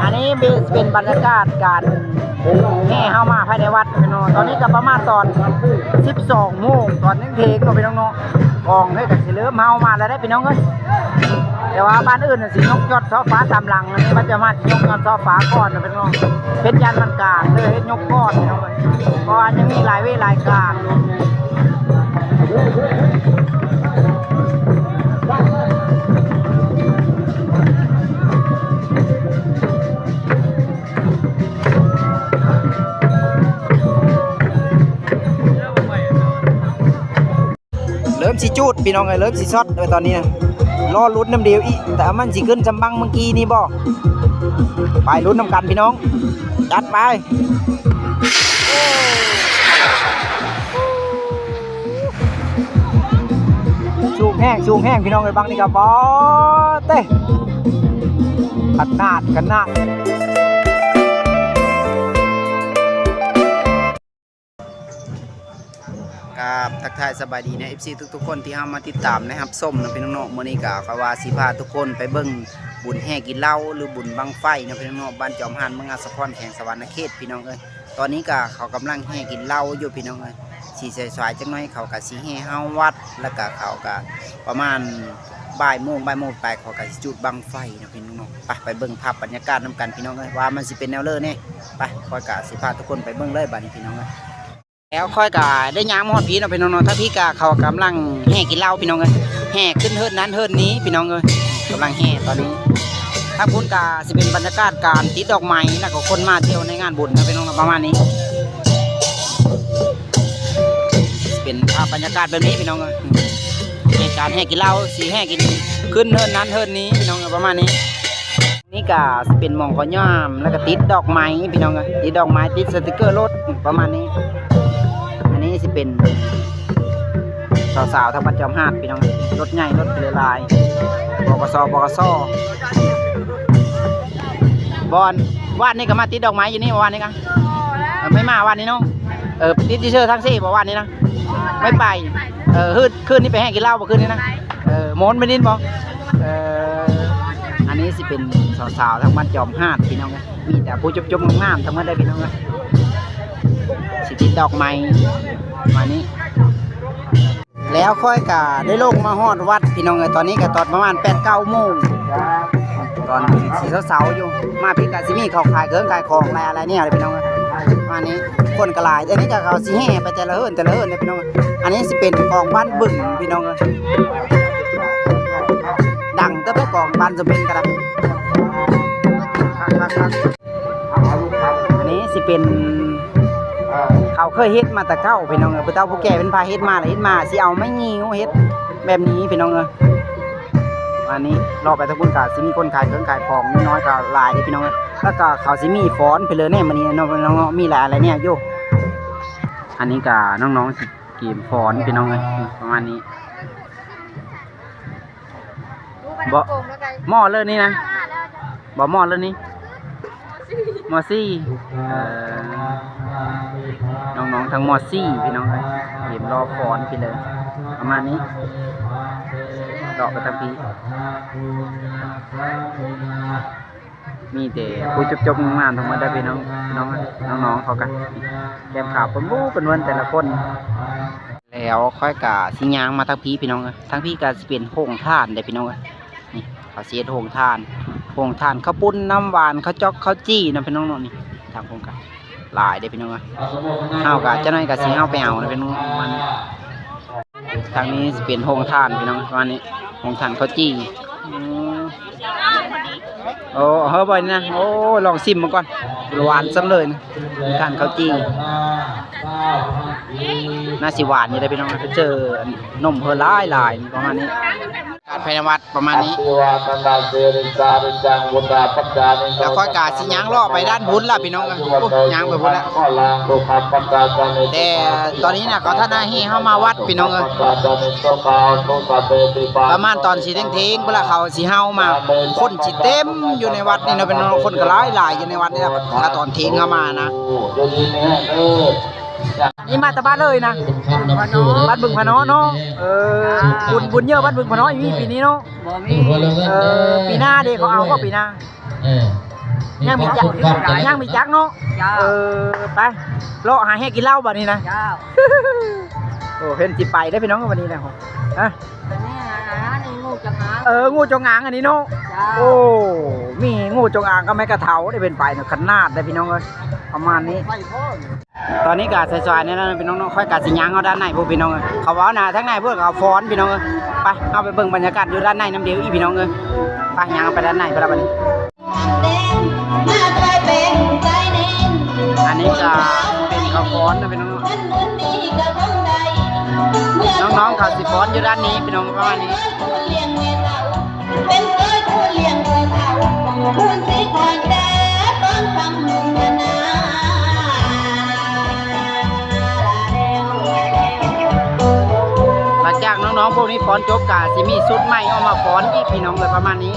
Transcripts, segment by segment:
ອັນນີ້ເປັນບັນຍາກາດການແຫ່ເຮົາມາພາຍໃນວັດເນາະ. ຕອນນີ້ກໍປະມານຕອນສິບສອງໂມງ ຕອນເທີ່ຍງເນາະ ພີ່ນ້ອງເນາະ. ກອງເຮົາກໍຊິເລີ່ມເຮົາມາແລ້ວເດ້ ພີ່ນ້ອງເອີຍ. ແຕ່ວ່າບ້ານອື່ນນະຊິຍົກຍອດຊ່ອຟ້າຕາມຫຼັງ, ອັນນີ້ບ້ານຈອມຫາດຊິຍົກຍອດຊ່ອເຟືອກ່ອນນະ ພີ່ນ້ອງ. ເປັນຢ້ານມັນກາງເລີຍ ເຮັດຍົກກ່ອນ ພີ່ນ້ອງເອີຍ, ເພາະວ່າຍັງມີຫຼາຍເວລາກາງ. ເລີ່ມຊິຈູດ ພີ່ນ້ອງເອີຍ, ເລີ່ມຊິຊັອດເລີຍຕອນນີ້ນະ. ລໍລຸ້ນນຳດຽວອີກ ແຕ່ມັນຊິຂຶ້ນສ່ຳບັ້ງເມື່ອກີ້ນີ້ບໍ່? ໄປລຸ້ນນຳກັນ ພີ່ນ້ອງ, ຈັດໄປ. ສູງແຮງ ສູງແຮງ ພີ່ນ້ອງເອີຍ, ບັ້ງນີ້ກໍບໍ່ເຕະ ຂະໜາດ ຂະໜາດ. ກາບທັກທາຍສະບາຍດີນະ ເອັຟຊີ ທຸກໆຄົນທີ່ເຮົາມາຕິດຕາມ ແລະ ຮັບຊົມນະ ພີ່ນ້ອງເນາະ. ມື້ນີ້ກະຂ້ອຍວ່າຊິພາທຸກຄົນໄປເບິ່ງບຸນແຫ່ກິນເຫຼົ້າ ຫຼື ບຸນບັ້ງໄຟນະ ພີ່ນ້ອງເນາະ, ບ້ານຈອມຫາດ ເມືອງອາດສະພອນ ແຂວງສະຫວັນນະເຂດ ພີ່ນ້ອງເອີຍ. ຕອນນີ້ກະເຂົາກຳລັງແຫ່ກິນເຫຼົ້າຢູ່ ພີ່ນ້ອງເອີຍ. ຊິສາຍໆຈັກໜ້ອຍເຂົາກະຊິແຫ່ເຮົາວັດ ແລ້ວກະເຂົາກະປະມານບ່າຍໂມງ ບ່າຍໂມງປາຍເຂົາກະຊິຈູດບັ້ງໄຟເນາະ ພີ່ນ້ອງເນາະ. ໄປ ໄປເບິ່ງພາບບັນຍາກາດນຳກັນ ພີ່ນ້ອງເອີຍ ວ່າມັນຊິເປັນແນວເລີແດ່. ໄປ ຂ້ອຍກະຊິພາທຸກຄົນໄປເບິ່ງເລີຍບາດນີ້ ພີ່ນ້ອງເອີຍ. ແລ້ວຂ້ອຍກະໄດ້ຍ່າງມາຮອດພີ້ເນາະ ພີ່ນ້ອງເນາະ. ທາງພີ້ກະເຂົາກຳລັງແຫ່ກິນເຫຼົ້າ ພີ່ນ້ອງເອີຍ, ແຫ່ຂຶ້ນເຮືອນນັ້ນເຮືອນນີ້ ພີ່ນ້ອງເອີຍ, ກຳລັງແຫ່ຕອນນີ້. ທາງພຸ້ນກະຊິເປັນບັນຍາກາດການຕິດດອກໄມ້ ແລ້ວກໍຄົນມາທ່ຽວໃນງານບຸນນະ ພີ່ນ້ອງເນາະ, ປະມານນີ້. ເປັນພາບບັນຍາກາດແບບນີ້ ພີ່ນ້ອງເອີຍ. ເຮັດການແຫ່ກິນເຫຼົ້າ ຊິແຫ່ກິນ ຂຶ້ນເຮືອນນັ້ນເຮືອນນີ້ ພີ່ນ້ອງເອີຍ, ປະມານນີ້. ນີ້ກະຊິເປັນໝ່ອງເຂົາຍ່າມ ແລ້ວກະຕິດດອກໄມ້ ພີ່ນ້ອງເອີຍ, ຕິດດອກໄມ້ ຕິດສະຕິກເກີລົດ ປະມານນີ້. ອັນນີ້ຊິເປັນສາວໆທາງບ້ານຈອມຫາດ ພີ່ນ້ອງເອີຍ, ລົດໃຫຍ່ ລົດຫຼາຍໆ ບກສ ບກສ. ບ່ອນ ວານນີ້ກໍມາຕິດດອກໄມ້ຢູ່ນີ້ ວານນີ້ກະ ເອີ ໄມ່ມາວານນີ້ເນາະ. ເອີ ຕິດຢູ່ເຊີທັງສີ່ບໍ່ ວານນີ້ນະ? ໄມ່ໄປ. ເອີ ຄືນ ຄືນນີ້ໄປແຫ່ກິນເຫຼົ້າບໍ່ ຄືນນີ້ນະ? ເອີ ໂມນໄປດິນບໍ່? ເອີ ອັນນີ້ຊິເປັນສາວໆທາງບ້ານຈອມຫາດ ພີ່ນ້ອງເອີຍ, ມີແຕ່ຜູ້ຈົບໆງາມໆທັງໝົດເດ້ ພີ່ນ້ອງເອີຍ. ຊິຕິດດອກໄມ້ປະມານນີ້. ແລ້ວຂ້ອຍກະໄດ້ລົງມາຮອດວັດ ພີ່ນ້ອງເອີຍ. ຕອນນີ້ກະຕອນປະມານແປດເກົ້າໂມງ ຕອນສີເຊົາໆຢູ່. ມາພີ້ກະຊິມີເຂົາຂາຍເຄື່ອງຂາຍຂອງຫຼາຍອາໄລແນວເລີຍ ພີ່ນ້ອງເອີຍ. ປະມານນີ້ ຄົນກະຫຼາຍ. ອັນນີ້ກະເຂົາຊິແຫ່ໄປແຕ່ລະເຮືອນແຕ່ລະເຮືອນເດ້ ພີ່ນ້ອງເອີຍ. ອັນນີ້ຊິເປັນກອງບ້ານບຶງ ພີ່ນ້ອງເອີຍ, ດັງເຕີບເດ້ ກອງບ້ານສຳເພັນກະໄດ້. ອັນນີ້ຊິເປັນ ເຂົາເຄີຍເຮັດມາແຕ່ເກົ່າ ພີ່ນ້ອງເອີຍ, ຜູ້ເຖົ້າຜູ້ແກ່ເພິ່ນພາເຮັດມາ ແລ້ວເຮັດມາຊິເອົາໄມ້ງິ້ວເຮັດແບບນີ້ ພີ່ນ້ອງເອີຍ. ອັນນີ້ເລາະໄປທາງພຸ້ນກະຊິມີຄົນຂາຍເຄື່ອງຂາຍຂອງນ້ອຍໆກະຫຼາຍເດ້ ພີ່ນ້ອງເອີຍ. ແລ້ວກະເຂົາຊິມີຟ້ອນໄປເລີຍແນ່ມື້ນີ້ເນາະ ພີ່ນ້ອງເນາະ, ມີຫຼາຍອາໄລແນວຢູ່. ອັນນີ້ກະນ້ອງໆຊິກຽມຟ້ອນ ພີ່ນ້ອງເອີຍ, ປະມານນີ້. ບໍ່ ມໍ່ເລີຍນີ້ນະ, ບໍ່ ມໍ່ເລີຍນີ້ ມໍສີ່. ເອີ ນ້ອງໆທັງມໍສີ່ ພີ່ນ້ອງເອີຍ, ກຽມລໍຟ້ອນໄປເລີຍ ປະມານນີ້. ເລາະໄປທາງພີ້ ມີແຕ່ຜູ້ຈົບໆງາມໆທັງໝົດເດີ ພີ່ນ້ອງ ນ້ອງ ນ້ອງໆເຂົາກະ ແກ້ມຂາວເປັນໝູ່ເປັນເວີນແຕ່ລະຄົນ. ແລ້ວຂ້ອຍກະຊິຍ່າງມາທາງພີ້ ພີ່ນ້ອງເອີຍ, ທາງພີ້ກະຊິເປັນໂຮງທານເດ້ ພີ່ນ້ອງເອີຍ. ນີ້ເຂົາຊິເຮັດໂຮງທານ ໂຮງທານເຂົ້າປຸ້ນ ນ້ຳຫວານ ເຂົ້າຈອກ ເຂົ້າຈີ່ເນາະ ພີ່ນ້ອງເນາະ. ນີ້ທາງພຸ້ນກະຫຼາຍເດ້ ພີ່ນ້ອງເອີຍ. ເຮົາກະຈັກໜ້ອຍກະຊິເຮົາໄປເອົາເນາະ ພີ່ນ້ອງ. ທາງນີ້ຊິເປັນໂຮງທານ ພີ່ນ້ອງ ປະມານນີ້ ໂຮງທານເຂົ້າຈີ່. ອືມ ໂອ້ ເຮີ ບໍ່ນີ້ນະ. ໂອ້ ລອງຊິມເບິ່ງກ່ອນ ຫວານສ່ຳເລີຍນະ ໂຮງທານເຂົ້າຈີ່. ໜ້າຊິຫວານຢູ່ເດ້ ພີ່ນ້ອງ, ໄປເຈີໜົມເຮີຫຼາຍໆ ປະມານນີ້. ການໄພນະວັດປະມານນີ້. ແລ້ວຂ້ອຍກະຊິຍ່າງເລາະໄປດ້ານພຸ້ນລະ ພີ່ນ້ອງເອີຍ. ໂອ້ ຍ່າງໄປພຸ້ນລະ. ແຕ່ຕອນນີ້ນະ ເຂົາທ່ານນາແຫ່ເຮົາມາວັດ ພີ່ນ້ອງເອີຍ. ປະມານຕອນຊິທ່ຽງໆພຸ້ນລະ ເຂົາຊິເຮົາມາ. ຄົນຊິເຕັມຢູ່ໃນວັດນີ້ເນາະ ພີ່ນ້ອງ, ຄົນກໍຫຼາຍໆຢູ່ໃນວັດນີ້ລະ ຖ້າຕອນທ່ຽງເຮົາມານະ. ນີ້ມາແຕ່ບ້ານເລີຍນະ? ບ້ານບຶງຜານ້ອຍເນາະ. ເອີ ບຸນ ບຸນເຍີະບ້ານບຶງຜານ້ອຍມີປີນີ້ເນາະ. ບໍ່ມີ. ເອີ ປີໜ້າເດ ເຂົາເອົາບໍ່ປີໜ້າ? ເອີ ຍັງມີຈັກ ຍັງມີຈັກເນາະ. ເຈົ້າ ເອີ ໄປ ເລາະຫາແຮກກິນເຫຼົ້າບັດນີ້ນະ. ເຈົ້າ ໂອ້ ເພິ່ນຊິໄປເດ້ພີ່ນ້ອງ ບັດນີ້ນະ. ຮະ ອັນນີ້ຫາ ຫາ ນີ້ ງູຈົງອາງ. ເອີ ງູຈົງອາງອັນນີ້ເນາະ. ເຈົ້າ ໂອ້ ມີງູຈົງອາງກັບແມງກະເທົາໄດ້ເພິ່ນໄປນະ ຂະໜາດເດ້ພີ່ນ້ອງເອີຍ ປະມານນີ້. ຕອນນີ້ກະສາຍໆ ແນ່ນອນພີ່ນ້ອງເນາະ. ຂ້ອຍກະຊິຍ່າງເຂົ້າດ້ານໃນພຸ້ນພີ່ນ້ອງເອີຍ. ເຂົາເວົ້ານະ ທາງໃນພຸ້ນເຂົາຟ້ອນພີ່ນ້ອງເອີຍ. ໄປ ເຮົາໄປເບິ່ງບັນຍາກາດຢູ່ດ້ານໃນນຳດຽວອີກພີ່ນ້ອງເອີຍ. ໄປ ຍ່າງໄປດ້ານໃນພຸ້ນລະບັດນີ້. ອັນນີ້ກະເປັນເຂົາຟ້ອນນະພີ່ນ້ອງເນາະ. ນ້ອງໆ ເຂົາຊິຟ້ອນຢູ່ດ້ານນີ້ພີ່ນ້ອງ ປະມານນີ້. ເປັນເຄີຍຜູ້ລ້ຽງຜູ້ເຖົ້າ ຄູນຊິຄອຍແຕ່ຕອນຄ່ຳນາ. ຫຼັງຈາກນ້ອງໆ ພວກນີ້ຟ້ອນຈົບ ກະຊິມີຊຸດໃໝ່ອອກມາຟ້ອນອີກພີ່ນ້ອງເອີຍ ປະມານນີ້.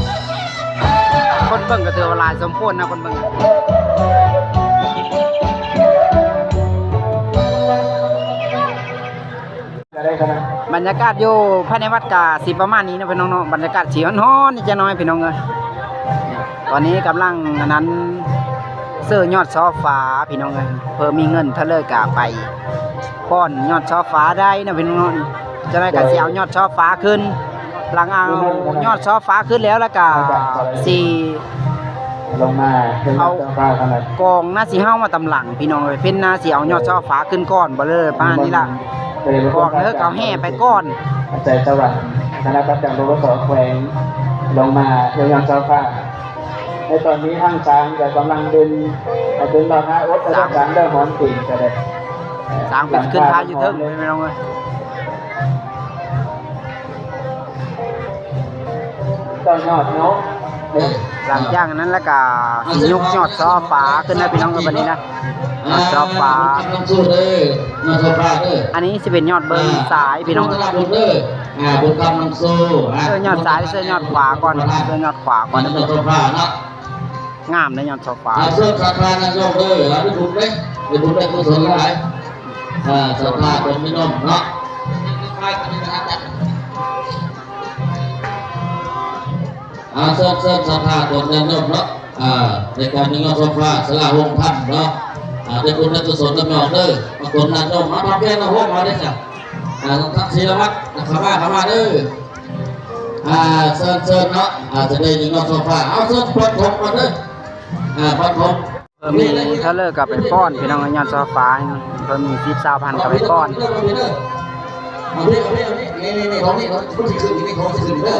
ຄົນເບິ່ງກະຖືວ່າຫຼາຍສົມຄວນນະ ຄົນເບິ່ງ. ບັນຍາກາດຢູ່ພາຍໃນວັດກະຊິປະມານນີ້ເນາະພີ່ນ້ອງເນາະ. ບັນຍາກາດຊິຮ້ອນໆ ນິດຈັກໜ້ອຍພີ່ນ້ອງເອີຍ. ຕອນນີ້ກຳລັງອັນນັ້ນ ເຊີຍອດຊໍ່ຟ້າພີ່ນ້ອງເອີຍ. ເພິ່ນມີເງິນເທົ່າໃດກະໄປປ້ອນຍອດຊໍ່ຟ້າໄດ້ເນາະພີ່ນ້ອງເນາະ. ຈັ່ງໃດກະຊິເອົາຍອດຊໍ່ຟ້າຂຶ້ນ. ຫຼັງເອົາຍອດຊໍ່ຟ້າຂຶ້ນແລ້ວ ແລ້ວກະຊິ ເອົາກອງນາຊິເຮົາມາຕາມຫຼັງພີ່ນ້ອງເອີຍ. ເພິ່ນນາຊິເອົາຍອດຊໍ່ຟ້າຂຶ້ນກ່ອນ ບໍ່ເລີຍປະມານນີ້ລະ. ກອງເລີກເອົາແຫ່ໄປກ່ອນ. ໃຈສະຫວັນ ຄະນະກຳກັບການ ປກສ ແຂວງ ລົງມາເຮັດຍອດຊໍ່ຟ້າ. ໃນຕອນນີ້ທາງຊ້າງກະກຳລັງເດີນ ໃຫ້ເປັນບາງຮາອົດ ແລ້ວກໍຊ້າງເລີ່ມຮ້ອນຕີນກະໄດ້. ຊ້າງເປັນຂຶ້ນພາຢູ່ເທິງພີ່ນ້ອງເອີຍ. ຕໍ່ຍອດເນາະ. ເອີ ຫຼັງຈາກນັ້ນແລ້ວກະຊິຍົກຍອດຊໍ່ຟ້າຂຶ້ນນະພີ່ນ້ອງເອີຍ ບັດນີ້ນະ. ຍອດຊໍ່ຟ້າ ຍອດຊໍ່ຟ້າເດີ ອັນນີ້ຊິເປັນຍອດເບິ່ງສາຍພີ່ນ້ອງເອີຍ. ບຸນຄຳນຳໂຊ ເອີ ຍອດສາຍ ເຊີຍຍອດຂວາກ່ອນ ເຊີຍຍອດຂວາກ່ອນ. ຍອດຊໍ່ຟ້າເນາະ. ງາມເດ້ຍອດຊໍ່ຟ້າ. ເຊີນສາທານະຍົກເດີ ໄດ້ບຸນເດ້ ໄດ້ບຸນໄດ້ກຸສົນຫຼາຍ. ສາທາຄົນມີນົມເນາະ. ອ່າ ເຊີນ ເຊີນສາທາຕົນຍາດໂຍມເນາະ ອ່າ ໃນການຍິງຍອດຊໍ່ຟ້າສາລາໂຮງທຳເນາະ. ອ່າ ໄດ້ບຸນໄດ້ກຸສົນນຳນ້ອງເດີ ມາຕົນຍາດໂຍມ ມາພັກພຽນມາໂຮມມາເດ້ຊະ. ອ່າ ທັງສິລະວັດ ເຂົ້າມາ ເຂົ້າມາເດີ. ອ່າ ເຊີນ ເຊີນເນາະ. ອ່າ ຈະໄດ້ຍິງຍອດຊໍ່ຟ້າ ເອົາເຊີນປັດຖົມກ່ອນເດີ. ອ່າ ປັດຖົມ. ເພິ່ນມີເທົ່າເລີກະໄປປ້ອນພີ່ນ້ອງ ຍອດຊໍ່ຟ້າ. ເພິ່ນມີສິບ ຊາວພັນກະໄປປ້ອນ. ເອົາເພ ເອົາເພ ເອົາເພ ນີ້ ນີ້ ນີ້ ຂອງນີ້ ຂອງນີ້ ຂອງຊິຂຶ້ນ ນີ້ ຂອງຊິຂຶ້ນເດີ.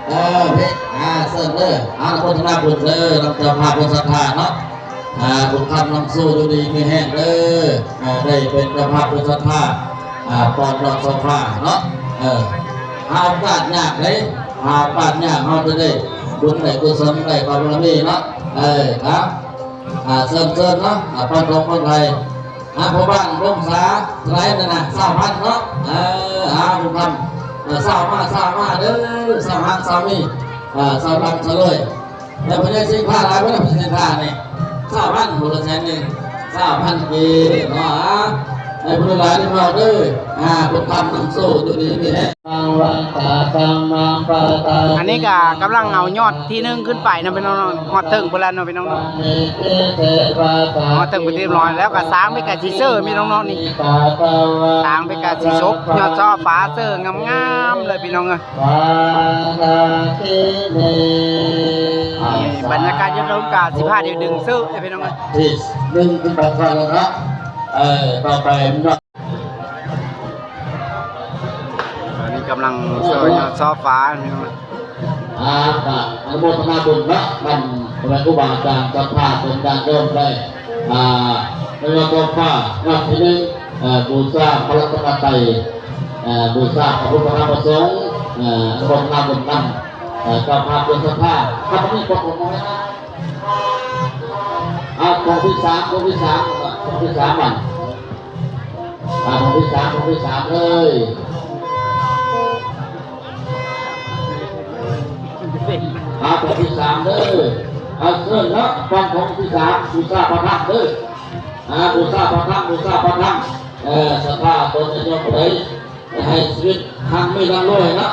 ເອີ ເພ ອ່າ ເຊີນເດີ. ອາ ອະນຸໂມທະນາບຸນເດີ ນຳເຈົ້າພາບຜູ້ສັດທາເນາະ. ອ່າ ບຸນຄຳນຳໂຊ ຢູ່ດີມີແຮງເດີ. ອ່າ ໄດ້ເປັນເຈົ້າພາບຜູ້ສັດທາ ອ່າ ປ້ອນຍອດຊໍ່ຟ້າເນາະ. ເອີ ຫາໂອກາດຍາກເດ້ ຫາໂອກາດຍາກ ເຮົາຈະໄດ້ບຸນໄດ້ກຸສົນ ໄດ້ບາລະມີເນາະ. ເອີ ເອົາ ອ່າ ເຊີນ ເຊີນເນາະ. ອ່າ ປັດຖົມປັດໄພ ອ່າ ພໍ່ບ້ານວົງສາ ເທົ່າໃດນັ້ນນະ ຊາວພັນເນາະ. ເອີ ອ່າ ບຸນຄຳ ເອີ ຊາວມາ ຊາວມາເດີ ຊາວຮັກ ຊາວມີ ເອີ ຊາວລ່ຳ ຊາວລວຍ. ແລ້ວພະຍາສິງພາຫຼາຍບໍ່ລະ ພະຍາສິງພານີ້ ຊາວພັນ ຜູ້ລະແສນໜຶ່ງ ຊາວພັນກີບເນາະ. ໃຫ້ບຸນຫຼາຍເດີເນາະເດີ. ອ່າ ບຸນຄຳນຳໂຊ ຢູ່ດີມີແຮງ. ອັນນີ້ກະກຳລັງເອົາຍອດທີໜຶ່ງຂຶ້ນໄປເນາະພີ່ນ້ອງເນາະ. ຮອດເທິງພຸ້ນແລ້ວເນາະພີ່ນ້ອງເນາະ. ຮອດເທິງເປັນທີ່ຮຽບຮ້ອຍແລ້ວ ກະຊ້າງເພິ່ນກະຊິເຊີພີ່ນ້ອງເນາະ. ນີ້ ຊ້າງເພິ່ນກະຊິສົບຍອດຊໍ່ຟ້າເຊີງາມໆ ເລີຍພີ່ນ້ອງເອີຍ. ນີ້ບັນຍາກາດຢູ່ລົມກາດຊິພາດຢູ່ດຶງເຊີພີ່ນ້ອງເອີຍ. ທີໜຶ່ງຂຶ້ນໄປກ່ອນແລ້ວເນາະ. ເອີ ຕໍ່ໄປ ຕອນນີ້ກຳລັງເຊີຍອດຊໍ່ຟ້າ. ອ່າ ກະອະນຸໂມທະນາບຸນເນາະ ນຳພະແມ່ຄູບາອາຈານ ສັດທາ ເປັນຍາດໂຍມໄດ້ ອ່າ ເຊີຍອດຊໍ່ຟ້າ ຍອດທີໜຶ່ງ ເອີ ບູຊາພະລັດຕະນະໄຕ ເອີ ບູຊາພະພຸດທະທຳພະສົງ ເອີ ອະນຸໂມທະນາບຸນນຳ ເອີ ເຈົ້າພາບເປັນສັດທາ. ຄັນມີພວກຄົນນ້ອຍ ອ່າ ກອງທີສາມ ກອງທີສາມ ກອງທີສາມ ມັນ ອ່າ ກອງທີສາມ ກອງທີສາມເລີຍ. ອ່າ ກອງທີສາມເດີ. ອ່າ ເຊີນເນາະ ກອງທີສາມ ບູຊາພະທຳເດີ. ອ່າ ບູຊາພະທຳ ບູຊາພະທຳ. ເອີ ສັດທາຕົນຍາດໂຍມໃດ ໃຫ້ຊີວິດຮັ່ງມີຮັ່ງລວຍເນາະ.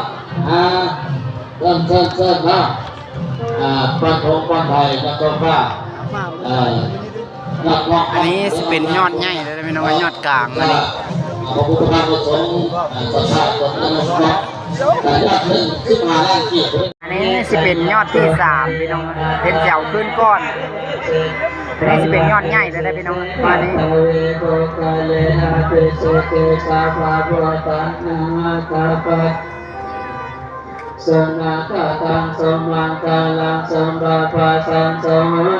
ອ່າ ເຊີນ ເຊີນ ເຊີນເນາະ. ອ່າ ປັນຖົງປັນໄພນຳເຈົ້າພາບ ເອີ ນັກຮ້ອງ ອັນນີ້ຊິເປັນຍອດໃຫຍ່ເດີພີ່ນ້ອງ ຍອດກາງອັນນີ້ ຂອງພະພຸດທະພາບພະສົງ ອ່າ ສັດທາຕົນນະເນາະ ກະຍອດໜຶ່ງ ສິບຫ້າລ້ານກີບ. ອັນນີ້ຊິເປັນຍອດທີສາມພີ່ນ້ອງ ເປັນແຖວຂຶ້ນກ່ອນ ອັນນີ້ຊິເປັນຍອດໃຫຍ່ເລີຍນະພີ່ນ້ອງ ມານີ້. ສຸນັກຂະຕັງ ສຸມັງຄະລັງ ສະບາພະທັງ ໂສ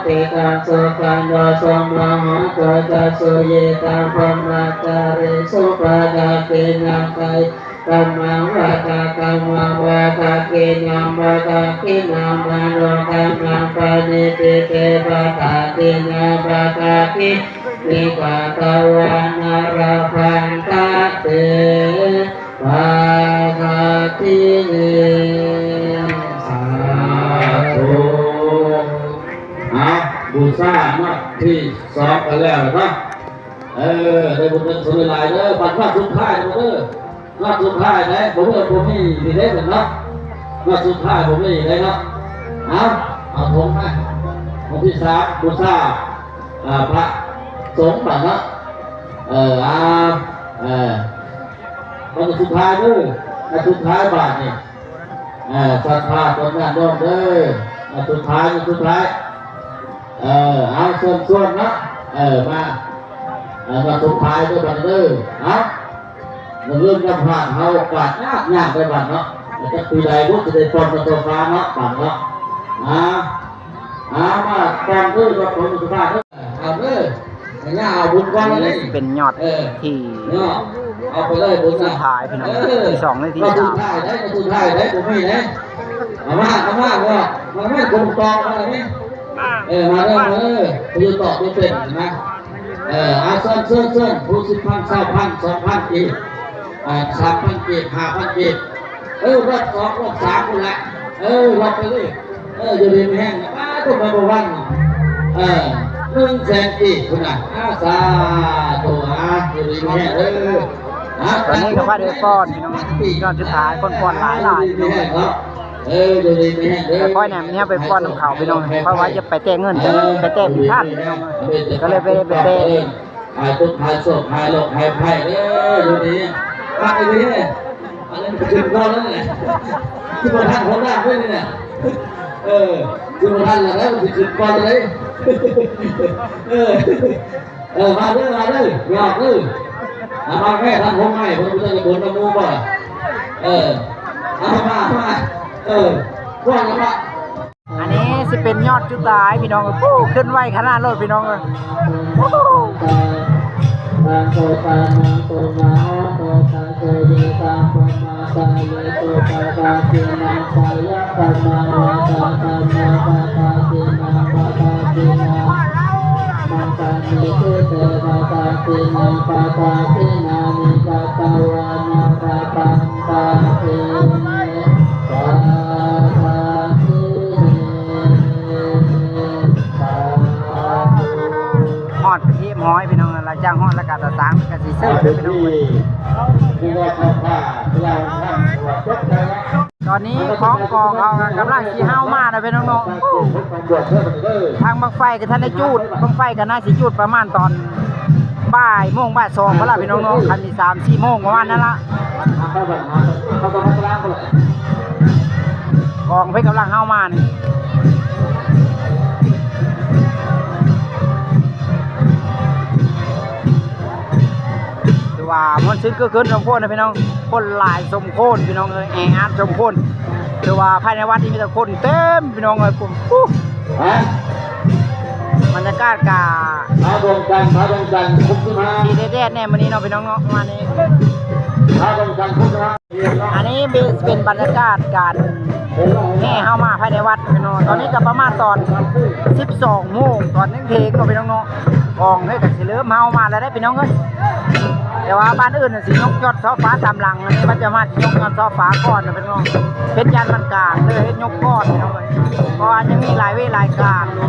ຕິທັງ ສຸຂັງ ໂຕ ສຸໂມໂຫຕຸ ຈັກສຸຍິທັງ ບຣມະຈາຣິສຸ ປະດັກຂິນະໄກກຳມັງ ວາຕະກຳມັງ ວາຕະກິນນັງ ປະດັກຂິນະມະໂນກຳມັງ ປະນິທິເຕ ປະດັກຂິນະ ປະດັກຂິນິ ກະຕະວານະ ລະພັນຕະເຕ ປະດັກຂິເນ ສາທຸ. ເອົາ ບູຊາເນາະ ທີສອງກັນແລ້ວເນາະ ເອີ ໄດ້ບຸນກັນສຸດຫຼາຍເດີ ບັດຮອດສຸດທ້າຍເດີ ຮອດສຸດທ້າຍເດ້ ບໍ່ມີ ບໍ່ມີນີ້ເດ້ເນາະ ຮອດສຸດທ້າຍບໍ່ມີເດ້ເນາະ. ເອົາ ເອົາຖົງມາ ວັນທີສາມ ບູຊາ ອ່າ ພະສົງບາດເນາະ ເອີ ເອົາ ເອີ ວັນສຸດທ້າຍເດີ ອັນສຸດທ້າຍບາດນີ້ ເອີ ສັດທາຕົນຍາດໂຍມເດີ ອັນສຸດທ້າຍ ອັນສຸດທ້າຍ ເອີ ເອົາ ເຊີນຊວນເນາະ ເອີ ມາ ເອີ ມາສຸດທ້າຍເດີບາດນີ້ເດີ ເອົາ ເລື່ອງນຳພາເຮົາໂອກາດຍາກໆໄດ້ບາດເນາະ ຈັກປີໃດບໍ່ຊິໄດ້ປ່ອນມາຕໍ່ຟ້າເນາະ ບາດເນາະ ເອົາ ເອົາ ມາກ່ອນເດີ ມາເບິ່ງສະພາບເດີ ເອົາເດີ ຢ່າເອົາບຸນກ່ອນເລີຍ ເປັນຍອດ ເອີ ທີ່ ເນາະ ເອົາໄປເລີຍບຸນ ສຸດທ້າຍພີ່ນ້ອງ ເອີ ທີສອງ ແລະ ທີສາມ ສຸດທ້າຍໄດ້ ສຸດທ້າຍໄດ້ ບໍ່ມີໄດ້ ເອົາມາ ເອົາມາ ເອົາມາ ເອົາມາ ກົມຕອງມານີ້ ເອີ ມາເດີ ມາເດີ ຜູ້ຕອບບໍ່ເປັນນະ ເອີ ເອົາ ເຊີນ ເຊີນ ເຊີນ ຜູ້ ສິບພັນ ຊາວພັນ ສອງພັນ ອີກ ອ່າ ສາມພັນ ກີບ ຫ້າພັນ ກີບ ເອີ ຮອບສອງ ຮອບສາມພຸ້ນລະ ເອີ ຮອບໄປເລີຍ ເອີ ຢູ່ດີມີແຮງ ປາດໂທ້ ໄປບໍ່ຫວັງ ເອີ ໜຶ່ງແສນ ກີບພຸ້ນນະ ອາ ສາທຸ ອາ ຢູ່ດີມີແຮງເດີ ອາ ຕອນນີ້ກໍພາໄດ້ປ້ອນພີ່ນ້ອງ ຍອດສຸດທ້າຍ ຄົນປ້ອນຫຼາຍໆ ຢູ່ດີມີແຮງເນາະ ເອີ ຢູ່ດີມີແຮງເດີ ແຕ່ຂ້ອຍນະ ມັນເອົາໄປປ້ອນນຳເຂົາພີ່ນ້ອງ ເພາະວ່າຈະໄປແຕະເງິນ ເອີ ໄປແຕະຜິດພາດພີ່ນ້ອງ ກໍເລີຍໄປ ໄປແຕະ ຫາຍທຸກ ຫາຍໂສກ ຫາຍໂລກ ຫາຍໄພເດີ ຢູ່ດີ ມາດີ ອັນນັ້ນຂຶ້ນກ່ອນແລ້ວນີ້ ຊິບໍ່ທັນຫົວໜ້າເພິ່ນນີ້ນະ ເອີ ຊິບໍ່ທັນແລ້ວ ຊິຂຶ້ນກ່ອນເລີຍ ເອີ ເອີ ມາເດີ ມາເດີ ຢອກເດີ ເອົາມາແມ່ ທາງຫົວໃໝ່ ເພິ່ນບໍ່ໄດ້ບຸນນຳໝູ່ບໍ່ ເອີ ເອົາມາ ເອົາມາ ເອີ ວ່າແລ້ວວ່າ ອັນນີ້ຊິເປັນຍອດສຸດທ້າຍພີ່ນ້ອງເອີຍ ໂອ້ ເຄື່ອນໄຫວຂະໜາດໂລດພີ່ນ້ອງເອີຍ ໂອ້ ຮອດເປັນທີ່ຮຽບຮ້ອຍພີ່ນ້ອງ ຫຼັງຈາກຮອດແລ້ວກໍຕາສາງກໍຊິເສີບພີ່ນ້ອງເອີຍ ຕອນນີ້ຂອງກອງເຮົາກໍກຳລັງຊິເຫົ່າມາແລ້ວພີ່ນ້ອງເນາະ ທາງບັ້ງໄຟກໍທັນໄດ້ຈູດ ບັ້ງໄຟກໍໜ້າຊິຈູດປະມານຕອນ ບ່າຍໂມງ ບ່າຍສອງພຸ້ນລະພີ່ນ້ອງເນາະ ຄັນມີສາມສີ່ໂມງປະມານນັ້ນລະ ກອງເພິ່ນກຳລັງເຫົ່າມານີ້ ຖືວ່າມ່ວນຊື່ນຄຶກຄື້ນສົມຄວນນະພີ່ນ້ອງ ຄົນຫຼາຍສົມຄວນພີ່ນ້ອງເອີຍ ແອອັດສົມຄວນ ຖືວ່າພາຍໃນວັດນີ້ມີແຕ່ຄົນເຕັມພີ່ນ້ອງເອີຍ ປຸ້ມ ຮະ ບັນຍາກາດກະ ພະດວງຈັນ ພະດວງຈັນ ຄຸມສິບຫ້າ ທີ່ແດດໆແດ່ມື້ນີ້ເນາະພີ່ນ້ອງເນາະ ປະມານນີ້ ພະດວງຈັນ ຄຸມສິບຫ້າ ອັນນີ້ເປັນ ເປັນບັນຍາກາດການແຫ່ເຮົາມາພາຍໃນວັດພີ່ນ້ອງ ຕອນນີ້ກໍປະມານຕອນສິບສອງໂມງ ຕອນເທີ່ຍງໆເນາະພີ່ນ້ອງເນາະ ກອງເຮົາກໍຊິເລີ່ມເຮົາມາແລ້ວເດ້ພີ່ນ້ອງເອີຍ ແຕ່ວ່າບ້ານອື່ນ ຊິຍົກຍອດຊ່ອຟ້າຕາມຫຼັງ ອັນນີ້ມັນຈະມາຊິຍົກຍອດຊ່ອຟ້າກ່ອນນະພີ່ນ້ອງ ເປັນຢ້ານມັນກາງເລີຍເຮັດຍົກກ່ອນພີ່ນ້ອງເອີຍ ເພາະວ່າຍັງມີຫຼາຍເວລາການ. ເ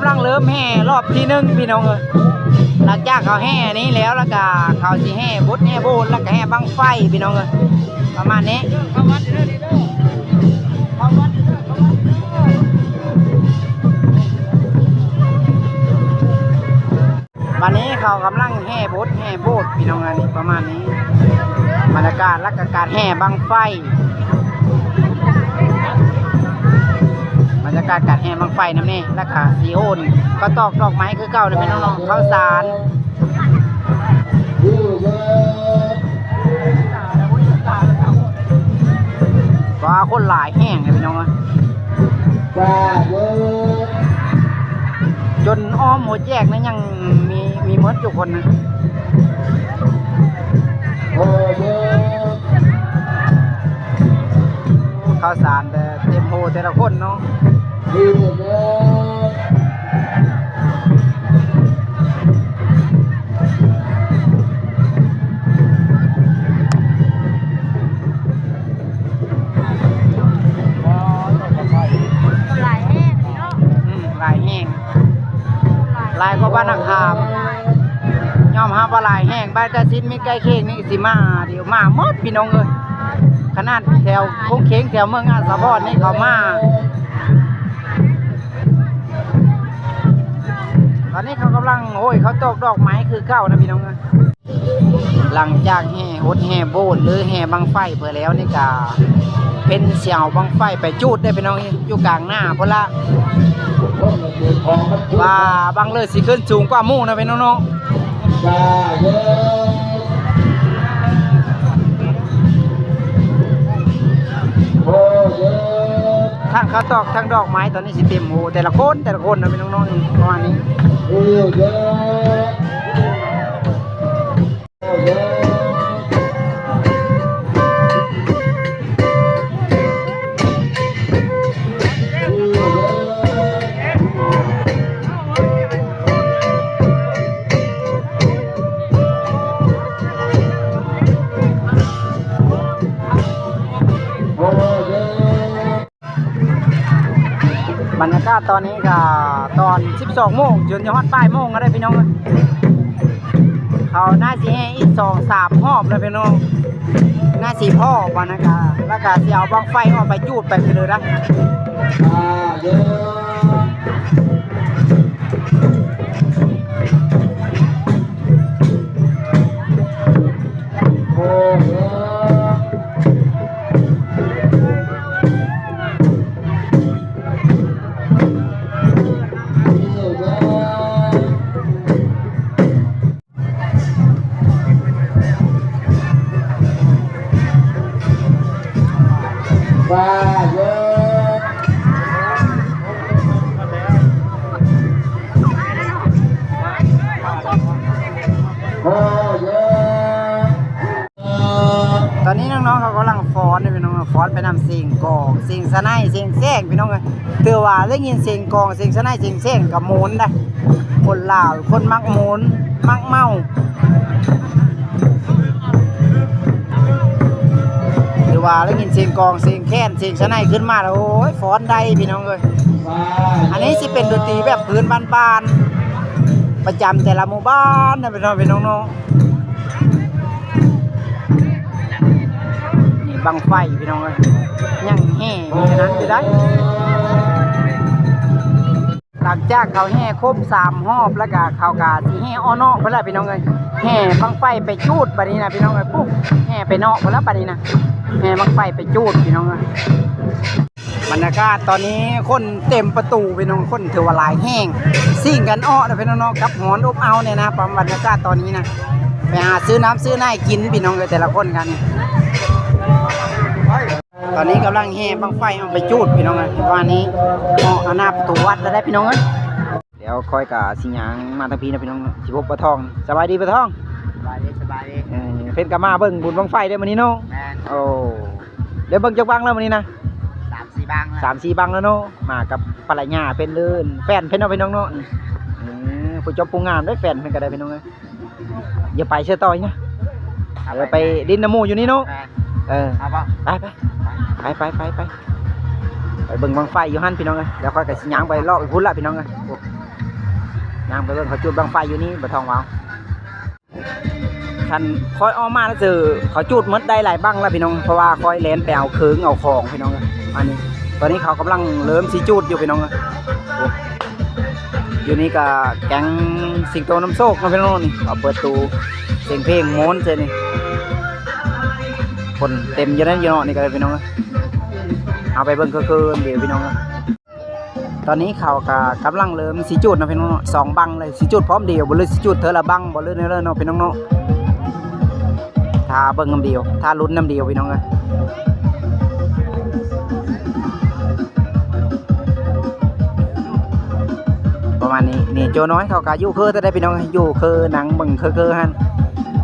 ກຳລັງເລີ່ມແຫ່ລອບທີໜຶ່ງພີ່ນ້ອງເອີຍ. ຫຼັງຈາກເຂົາແຫ່ນີ້ແລ້ວ ແລ້ວກະເຂົາຊິແຫ່ບຸດແຫ່ໂບດ ແລ້ວກະແຫ່ບັ້ງໄຟພີ່ນ້ອງເອີຍ ປະມານນີ້. ບາດນີ້ເຂົາກຳລັງແຫ່ບົດແຫ່ໂບດພີ່ນ້ອງ ອັນນີ້ປະມານນີ້ ບັນຍາກາດ ແລ້ວກະການແຫ່ບັ້ງໄຟ ບັນຍາກາດການແຫ່ບັ້ງໄຟນຳນີ້ ແລ້ວກະຊິໂອນເຂົ້າຕອກດອກໄມ້ຄືເກົ່ານະພີ່ນ້ອງ ເຂົ້າສານ. ວ້າ ຄົນຫຼາຍແຮງເດ້ພີ່ນ້ອງເອີຍ ຈົນອ້ອມຫົວແຈກນັ້ນຍັງມີ ມີໝົດທຸກຄົນນະ. ເຂົ້າສານແຕ່ເຕັມໂຮແຕ່ລະຄົນເນາະ. ຫຼາຍແຮງເນາະ ອືມ ຫຼາຍແຮງ ຫຼາຍກວ່າບ້ານນາຂາມ ຍອມຮັບວ່າຫຼາຍແຮງ. ບ້ານກະສິດມິດໃກ້ຄຽງນີ້ຊິມາ ດຽວມາໝົດພີ່ນ້ອງເອີຍ ຂະໜາດແຖວຄົງເຄງ ແຖວເມືອງອາດສະພອນນີ້ເຂົາມາ. ຕອນນີ້ເຂົາກຳລັງໂຫ້ຍເຂົ້າຕອກດອກໄມ້ຄືເກົ່ານະພີ່ນ້ອງເອີຍ. ຫຼັງຈາກແຫ່ຫົດແຫ່ໂບດ ຫຼື ແຫ່ບັ້ງໄຟເພິ່ນແລ້ວນີ້ກະເພິ່ນຊິເອົາບັ້ງໄຟໄປຈູດເດ້ພີ່ນ້ອງ ຢູ່ກາງໜ້າພຸ້ນລະ ວ່າບັ້ງເລີຍຊິຂຶ້ນສູງກວ່າໝູ່ນະພີ່ນ້ອງເນາະ. ທັງເຂົ້າຕອກທັງດອກໄມ້ຕອນນີ້ຊິເຕັມໂຮແຕ່ລະຄົນ ແຕ່ລະຄົນນະພີ່ນ້ອງເນາະ ປະມານນີ້. ບັນຍາກາດຕອນນີ້ກະຕອນສິບສອງໂມງ ຈົນຈະຮອດບ່າຍໂມງແລ້ວເດ້ພີ່ນ້ອງເອີຍ. ເຂົາໜ້າຊິແຫ່ອີກສອງສາມຮອບແລ້ວພີ່ນ້ອງ ໜ້າຊິພໍບາດນັ້ນກະ ແລ້ວກະຊິເອົາບັ້ງໄຟອອກໄປຈູດໄປເລີຍນະ. ຕອນນີ້ນ້ອງໆເຂົາກຳລັງຟ້ອນຢູ່ພີ່ນ້ອງ ຟ້ອນໄປນຳສຽງກອງ ສຽງສະໄນ ສຽງແຊງພີ່ນ້ອງເອີຍ. ຖືວ່າໄດ້ຍິນສຽງກອງ ສຽງສະໄນ ສຽງແຊງກະມ່ວນໄດ໋. ຄົນລາວຄົນມັກມ່ວນມັກເມົາ ຖືວ່າໄດ້ຍິນສຽງກອງ ສຽງແຄນ ສຽງສະໄນຂຶ້ນມາແລ້ວ ໂອ້ຍ ຟ້ອນໄດ້ພີ່ນ້ອງເອີຍ. ອັນນີ້ຊິເປັນດົນຕີແບບພື້ນບ້ານໆ ປະຈຳແຕ່ລະໝູ່ບ້ານນະພີ່ນ້ອງເນາະ. ນີ້ບັ້ງໄຟພີ່ນ້ອງເອີຍ ຍັງແຫ່ຢູ່ນັ້ນຢູ່ໄດ໋. ຫຼັງຈາກເຂົາແຫ່ຄົບສາມຮອບແລ້ວກະ ເຂົາກະຊິແຫ່ເອາະເນາະພຸ້ນລະພີ່ນ້ອງເອີຍ. ແຫ່ບັ້ງໄຟໄປຈູດບາດນີ້ນະພີ່ນ້ອງເອີຍ ປຸ້ນ ແຫ່ໄປເນາະພຸ້ນລະບາດນີ້ນະ ແຫ່ບັ້ງໄຟໄປຈູດພີ່ນ້ອງເອີຍ. ບັນຍາກາດຕອນນີ້ຄົນເຕັມປະຕູພີ່ນ້ອງ ຄົນຖືວ່າຫຼາຍແຮງ ຊິງກັນເອາະເດີພີ່ນ້ອງເນາະ ກັບຮ້ອນອົບເອົານີ້ນະ. ບັນຍາກາດຕອນນີ້ນະ ໄປຫາຊື້ນ້ຳຊື້ໃນກິນພີ່ນ້ອງເອີຍ ແຕ່ລະຄົນກັນ. ຕອນນີ້ກຳລັງແຫ່ບັ້ງໄຟອອກໄປຈູດພີ່ນ້ອງເອີຍ ວ່ານີ້ເອາະໜ້າປະຕູວັດແລ້ວໄດ໋ພີ່ນ້ອງເອີຍ. ດຽວຂ້ອຍກະຊິຍ່າງມາທາງພີ້ນະພີ່ນ້ອງ ຊິພົບປ້າທອງ. ສະບາຍດີປ້າທອງ. ສະບາຍດີ ສະບາຍດີ. ເອີ ເພິ່ນກະມາເບິ່ງບຸນບັ້ງໄຟເດ້ມື້ນີ້ເນາະ. ແມ່ນ. ໂອ້ ໄດ້ເບິ່ງຈັກບັ້ງແລ້ວມື້ນີ້ນະ? ສາມສີ່ບັ້ງແລ້ວ ສາມສີ່ບັ້ງແລ້ວເນາະ. ມາກັບພັນລະຍາເພິ່ນ ຫຼື ແຟນເພິ່ນເນາະພີ່ນ້ອງເນາະ. ເອີ ຜູ້ຈົບຜູ້ງາມເດ້ ແຟນເພິ່ນກະໄດ້ພີ່ນ້ອງເອີຍ. ຢ່າໄປເຊື່ອຕໍ່ອີກນະ ເອີ ໄປຫຼິ້ນນຳໝູ່ຢູ່ນີ້ເນາະ. ເອີ ເອົາບໍ່? ໄປ ໄປ ໄປ ໄປ ໄປ ໄປເບິ່ງບັ້ງໄຟຢູ່ຫັ້ນພີ່ນ້ອງເອີຍ. ແລ້ວຂ້ອຍກະຊິຍ່າງໄປເລາະໄປພຸ້ນລະພີ່ນ້ອງເອີຍ. ຍ່າງໄປເບິ່ງເຂົາຈູດບັ້ງໄຟຢູ່ນີ້ ບໍ່ທອງວ່າ ຄັນຂ້ອຍອອກມາແລ້ວເຈີ ເຂົາຈູດໝົດໄດ້ຫຼາຍບັ້ງແລ້ວພີ່ນ້ອງ ເພາະວ່າຂ້ອຍແລ່ນໄປເອົາເຄື່ອງເອົາຂອງພີ່ນ້ອງ. ອັນນີ້ ຕອນນີ້ເຂົາກຳລັງເລີ່ມຊິຈູດຢູ່ພີ່ນ້ອງ. ໂອ້ ຢູ່ນີ້ກໍແກ້ງສິງໂຕນຳໂຊກເນາະພີ່ນ້ອງ ນີ້ ເຂົາເປີດຕູ້ ສຽງເພງມ່ວນໃສ່ນີ້ ຄົນເຕັມຢູ່ໃນຢູ່ເນາະ ນີ້ກໍໄດ້ພີ່ນ້ອງ. ເຮົາໄປເບິ່ງຄືໆດຽວພີ່ນ້ອງ. ຕອນນີ້ເຂົາກໍກຳລັງເລີ່ມຊິຈູດເນາະພີ່ນ້ອງເນາະ ສອງບັ້ງເລີຍ ຊິຈູດພ້ອມດຽວບໍ່ ຫຼືຊິຈູດເທື່ອລະບັ້ງບໍ່ ຫຼືແນວໃດເນາະພີ່ນ້ອງເນາະ. ຖ້າເບິ່ງນຳດຽວ ຖ້າລຸ້ນນຳດຽວພີ່ນ້ອງເອີຍ. ປະມານນີ້ ນີ້ໂຈນ້ອຍເຂົາກໍຢູ່ເຄີແທ້ໆພີ່ນ້ອງ ຢູ່ເຄີນັ່ງເບິ່ງເຄີໆຫັ້ນ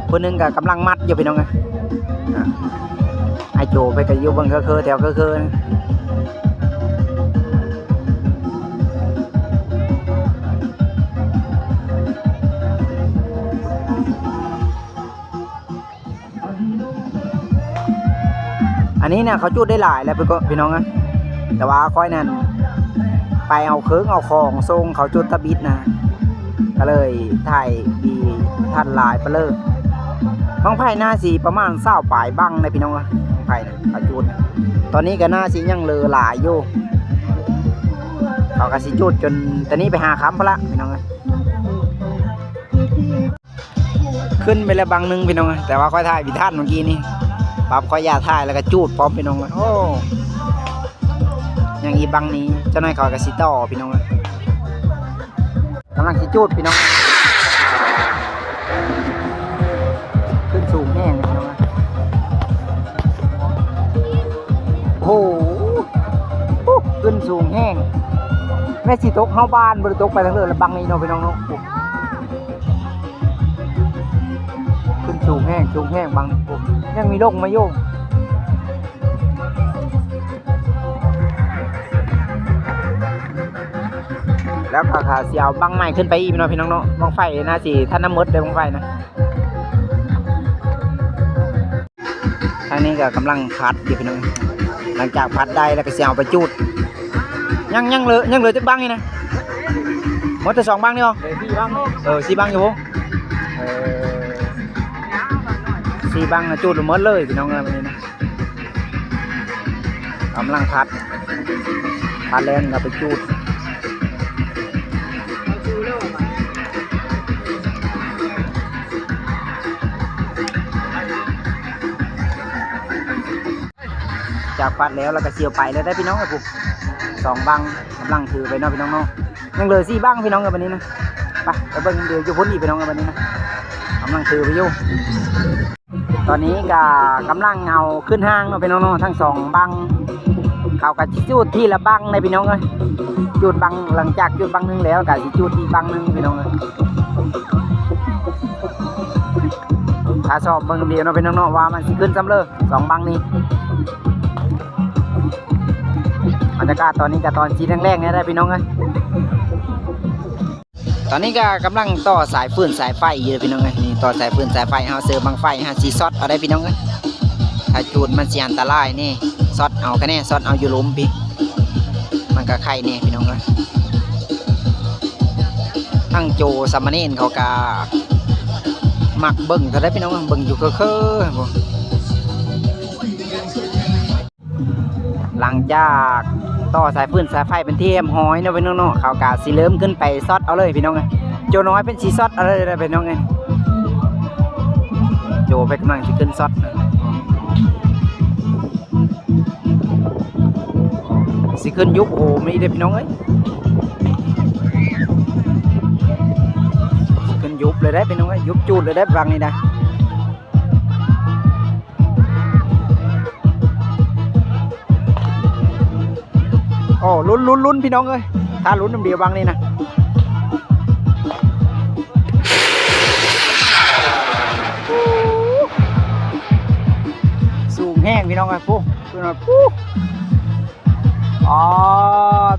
ຜູ້ໜຶ່ງກໍກຳລັງມັດຢູ່ພີ່ນ້ອງເອີຍ. ອາ ອ້າຍໂຈເພິ່ນກໍຢູ່ເບິ່ງເຄີໆ ແຖວເຄີໆ. ອັນນີ້ນະ ເຂົາຈູດໄດ້ຫຼາຍແລ້ວ ພີ່ນ້ອງເອີຍ ແຕ່ວ່າຂ້ອຍນັ້ນໄປເອົາເຄື່ອງເອົາຂອງສົ່ງເຂົາຈຸດຕະບິດນະ ກໍເລີຍຖ່າຍບໍ່ທັນຫຼາຍປານເລີຍ. ບັ້ງໄຟໜ້າຊິປະມານຊາວປາຍບັ້ງເດ້ພີ່ນ້ອງເອີຍ ບັ້ງໄຟນະເຂົາຈູດ. ຕອນນີ້ກໍໜ້າຊິຍັງເຫຼືອຫຼາຍຢູ່ ເຂົາກໍຊິຈູດຈົນແຕ່ນີ້ໄປຫາຄ່ຳພຸ້ນລະພີ່ນ້ອງເອີຍ. ຂຶ້ນໄປແລ້ວບັ້ງໜຶ່ງພີ່ນ້ອງເອີຍ ແຕ່ວ່າຂ້ອຍຖ່າຍບໍ່ທັນເມື່ອກີ້ນີ້ ປັບຂ້ອຍຢ່າຖ່າຍແລ້ວກໍຈູດພ້ອມພີ່ນ້ອງເອີຍ. ໂອ້ ຍັງອີກບັ້ງໜຶ່ງ ຈັກໜ້ອຍຂ້ອຍກໍຊິຕໍ່ພີ່ນ້ອງເອີຍ. ກຳລັງຊິຈູດພີ່ນ້ອງ ຂຶ້ນສູງແຮງພີ່ນ້ອງ. ໂອ້ໂຫ ຂຶ້ນສູງແຮງ ແມ່ນຊິຕົກເຮົາບ້ານ ບໍ່ໄດ້ຕົກໄປທາງເລີຍລະບັ້ງນີ້ເນາະພີ່ນ້ອງເນາະ. ໂອ້ ຂຶ້ນສູງແຮງ ສູງແຮງບັ້ງນີ້ ໂອ້ ຍັງມີລົງມາຢູ່. ແລ້ວກໍ ກໍຊິເອົາບັ້ງໃໝ່ຂຶ້ນໄປອີກເນາະພີ່ນ້ອງເນາະ. ບັ້ງໄຟໜ້າຊິທັນນຳໝົດເດ້ ບັ້ງໄຟນະ. ທາງນີ້ກໍກຳລັງພັດຢູ່ພີ່ນ້ອງ ຫຼັງຈາກພັດໄດ້ແລ້ວກໍຊິເອົາໄປຈູດ. ຍັງ ຍັງເຫຼືອ ຍັງເຫຼືອຈັກບັ້ງນີ້ນະ? ໝົດແຕ່ສອງບັ້ງນີ້ບໍ? ເອີ ສີ່ບັ້ງ ເອີ ສີ່ບັ້ງຢູ່ບໍ? ເອີ ສີ່ບັ້ງນະ ຈູດບໍ່ໝົດເລີຍພີ່ນ້ອງເອີຍ ບັດນີ້ນະ. ກຳລັງພັດ ພັດແລ້ວກໍໄປຈູດ. ຈາກພັດແລ້ວ ແລ້ວກໍຊິເອົາໄປແລ້ວໄດ໋ພີ່ນ້ອງເອີຍ. ພຸ້ນ ສອງບັ້ງກຳລັງຖືໄປເນາະພີ່ນ້ອງເນາະ. ຍັງເຫຼືອສີ່ບັ້ງພີ່ນ້ອງເອີຍ ບັດນີ້ນະ. ໄປ ໄປເບິ່ງ ດຽວຢູ່ພຸ້ນອີກພີ່ນ້ອງເອີຍ ບັດນີ້ນະ ກຳລັງຖືໄປຢູ່. ຕອນນີ້ກໍກຳລັງເອົາຂຶ້ນຫ້າງເນາະພີ່ນ້ອງເນາະ ທັງສອງບັ້ງ. ເຂົາກໍຊິຈູດທີລະບັ້ງເດ້ພີ່ນ້ອງເອີຍ. ຈູດບັ້ງ ຫຼັງຈາກຈູດບັ້ງໜຶ່ງແລ້ວ ກໍຊິຈູດອີກບັ້ງໜຶ່ງພີ່ນ້ອງເອີຍ. ຖ້າຊອບເບິ່ງດຽວເນາະພີ່ນ້ອງເນາະ ວ່າມັນຊິຂຶ້ນສ່ຳເລີ ສອງບັ້ງນີ້. ບັນຍາກາດຕອນນີ້ກໍຕອນສີແດງໆ ແດ່ພີ່ນ້ອງເອີຍ. ຕອນນີ້ກໍກຳລັງຕໍ່ສາຍຟືນສາຍໄຟຢູ່ເດີພີ່ນ້ອງເອີຍ. ນີ້ຕໍ່ສາຍຟືນສາຍໄຟ ເຮົາເສີມບັ້ງໄຟ ເຮົາຊິຊັອດເອົາໄດ໋ພີ່ນ້ອງເອີຍ. ຖ້າຈູດມັນຊິອັນຕະລາຍນີ້ ຊັອດເອົາຄະແນ ຊັອດເອົາຢູ່ຫຼຸມພີ້ ມັນກໍໄຄແດ່ພີ່ນ້ອງເອີຍ. ທັງໂຈສາມະເນນເຂົາກໍມັກເບິ່ງເທົ່າໃດພີ່ນ້ອງເອີຍ ເບິ່ງຢູ່ເຄີໆ. ຫຼັງຈາກຕໍ່ສາຍຟືນສາຍໄຟເປັນທີ່ຮຽບຮ້ອຍເນາະພີ່ນ້ອງເນາະ ເຂົາກະຊິເລີ່ມຂຶ້ນໄປຊັອດເອົາເລີຍພີ່ນ້ອງເອີຍ. ໂຈນ້ອຍເພິ່ນຊິຊັອດເອົາເລີຍເດີພີ່ນ້ອງເອີຍ. ໂຈເພິ່ນກຳລັງຊິຂຶ້ນຊັອດ ຊິຂຶ້ນຍຸບໂຫມອີກເດີພີ່ນ້ອງເອີຍ. ຊິຂຶ້ນຍຸບເລີຍເດ້ພີ່ນ້ອງເອີຍ ຍຸບຈູດເລີຍເດ້ ບັ້ງນີ້ນະ. ໂອ້ ລຸ້ນ ລຸ້ນ ລຸ້ນ ພີ່ນ້ອງເອີຍ ຖ້າລຸ້ນນຳດຽວບັ້ງນີ້ນະ. ສູງແຮງພີ່ນ້ອງເອີຍ ປູ້ ຂຶ້ນມາ ປູ້ ອໍ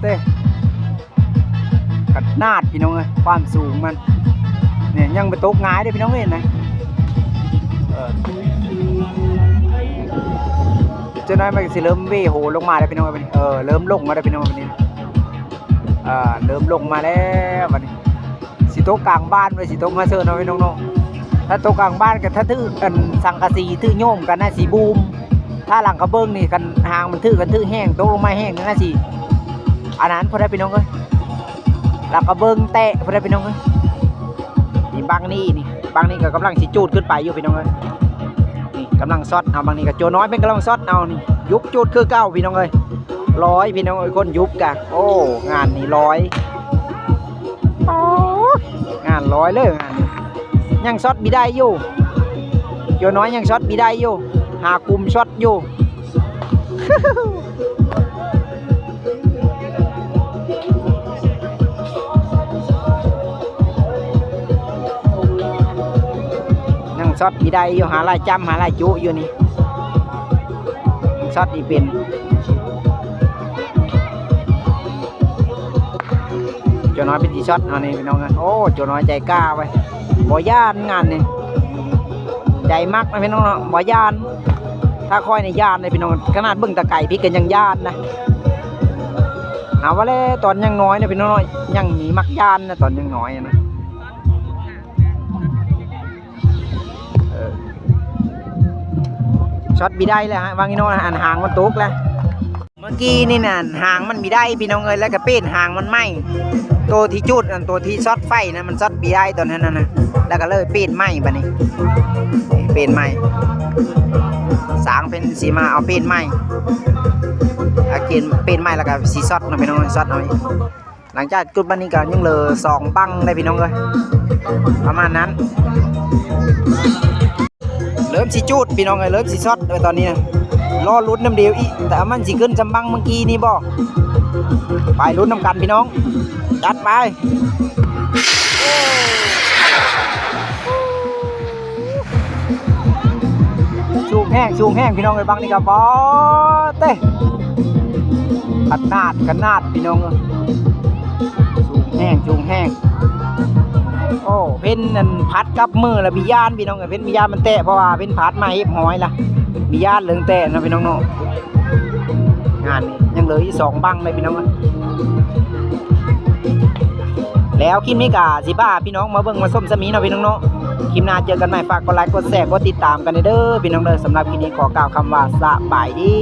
ເຕ ຂະໜາດພີ່ນ້ອງເອີຍ ຄວາມສູງມັນ ນີ້ຍັງໄປຕົກຫງາຍເດ້ພີ່ນ້ອງເອີຍນະ. ເອີ ຈັກໜ້ອຍມັນກໍຊິເລີ່ມເຫວໂຫລົງມາແລ້ວພີ່ນ້ອງເອີຍ ບັດນີ້ ເອີ ເລີ່ມລົງມາແລ້ວພີ່ນ້ອງ ບັດນີ້ ເອີ ເລີ່ມລົງມາແລ້ວບັດນີ້. ຊິ ຊິຕົກກາງບ້ານ ຫຼືຊິຕົກມາເຊີເນາະພີ່ນ້ອງເນາະ. ຖ້າຕົກກາງບ້ານກໍ ຖ້າຖືກອັນສັງກະສີ ຖືກໂຍມ ກໍໜ້າຊິບູມ. ຖ້າຫຼັງກະເບື້ອງນີ້ ຄັນຫາງມັນຖືກ ຄັນຖືກແຮງ ຕົກລົງມາແຮງ ໜ້າຊິອັນນັ້ນພຸ້ນແຫຼະພີ່ນ້ອງເອີຍ. ຫຼັງກະເບື້ອງແຕກພຸ້ນແຫຼະພີ່ນ້ອງເອີຍ. ນີ້ບັ້ງນີ້ ນີ້ບັ້ງນີ້ກໍກຳລັງຊິຈູດຂຶ້ນໄປຢູ່ພີ່ນ້ອງເອີຍ. ນີ້ກຳລັງຊັອດເອົາ ບັ້ງນີ້ກໍໂຈນ້ອຍເພິ່ນກຳລັງຊັອດເອົາ. ນີ້ຍຸບຈູດຄືເກົ່າພີ່ນ້ອງເອີຍ. ລອຍພີ່ນ້ອງເອີຍ ຄົນຍຸບກະ ໂອ້ ງານນີ້ລອຍ. ໂອ້ ງານລອຍເລີຍງານນີ້. ຍັງຊັອດບໍ່ໄດ້ຢູ່ ໂຈນ້ອຍຍັງຊັອດບໍ່ໄດ້ຢູ່ ຫາກຸ່ມຊັອດຢູ່. ຍັງຊັອດບໍ່ໄດ້ຢູ່ ຫາລາຍຈ້ຳ ຫາລາຍຈຸຢູ່ນີ້. ຊັອດອີກເປັນ ໂຈນ້ອຍເປັນຊິຊັອດເອົານີ້ພີ່ນ້ອງເອີຍ. ໂອ້ ໂຈນ້ອຍໃຈກ້າເວີຍ ບໍ່ຢ້ານງານນີ້ ໃຈມັກນະພີ່ນ້ອງເນາະ ບໍ່ຢ້ານ. ຖ້າຂ້ອຍນີ້ຢ້ານເດ້ພີ່ນ້ອງ ຂະໜາດເບິ່ງແຕ່ໄກພີ້ກໍຍັງຢ້ານນະ. ເອົາວ່າແລ້ວ ຕອນຍັງນ້ອຍນະພີ່ນ້ອງເນາະ ຍັງມີມັກຢ້ານນະ ຕອນຍັງນ້ອຍນະ. ເອີ ຊັອດບໍ່ໄດ້ແລ້ວ ຫາງມັນຕົກແລ້ວ. ເມື່ອກີ້ນີ້ນະ ຫາງມັນບໍ່ໄດ້ພີ່ນ້ອງເອີຍ ແລ້ວກໍເປນຫາງມັນໃໝ່. ໂຕທີ່ຈູດ ອັນໂຕທີ່ຊັອດໄຟນະ ມັນຊັອດບໍ່ໄດ້ຕອນນັ້ນນະ ແລ້ວກໍເລີຍເປນໃໝ່ບາດນີ້. ເປນໃໝ່ ຊ່າງເພິ່ນຊິມາເອົາເປນໃໝ່ ອາ ເກນເປນໃໝ່ ແລ້ວກໍຊິຊັອດເນາະພີ່ນ້ອງ ຊັອດເອົາອີກ. ຫຼັງຈາກຈູດບາດນີ້ກໍຍັງເຫຼືອສອງບັ້ງໄດ໋ພີ່ນ້ອງເອີຍ ປະມານນັ້ນ. ເລີ່ມຊິຈູດພີ່ນ້ອງເອີຍ ເລີ່ມຊິຊັອດເອີຍຕອນນີ້ນະ. ລໍລຸ້ນນຳດຽວອີກ ແຕ່ມັນຊິຂຶ້ນຊ່ຳບັ້ງເມື່ອກີ້ນີ້ບໍ່? ໄປລຸ້ນນຳກັນພີ່ນ້ອງ ຈັດໄປ. ສູງແຮງ ສູງແຮງພີ່ນ້ອງເອີຍ ບັ້ງນີ້ກໍບໍ່ເຕະ ຂະໜາດ ຂະໜາດພີ່ນ້ອງເອີຍ. ສູງແຮງ ສູງແຮງ. ໂອ້ ເພິ່ນນັ້ນພັດກັບມືລະບໍ່ຢ້ານພີ່ນ້ອງເອີຍ ເພິ່ນບໍ່ຢ້ານມັນແຕະ ເພາະວ່າເພິ່ນພັດມາຮຽບຮ້ອຍລະ ບໍ່ຢ້ານເລື່ອງແຕະເນາະພີ່ນ້ອງເນາະ. ງານນີ້ຍັງເຫຼືອອີກສອງບັ້ງເລີຍພີ່ນ້ອງເອີຍ. ແລ້ວຄລິບນີ້ກະຊິພາພີ່ນ້ອງມາເບິ່ງມາຊົມສ່ຳນີ້ເນາະພີ່ນ້ອງເນາະ. ຄລິບໜ້າເຈີກັນໃໝ່ ຝາກກົດໄລ ກົດແຊ ກົດຕິດຕາມກັນແດ່ເດີພີ່ນ້ອງເດີ. ສຳລັບຄລິບນີ້ຂໍກ່າວຄຳວ່າສະບາຍດີ.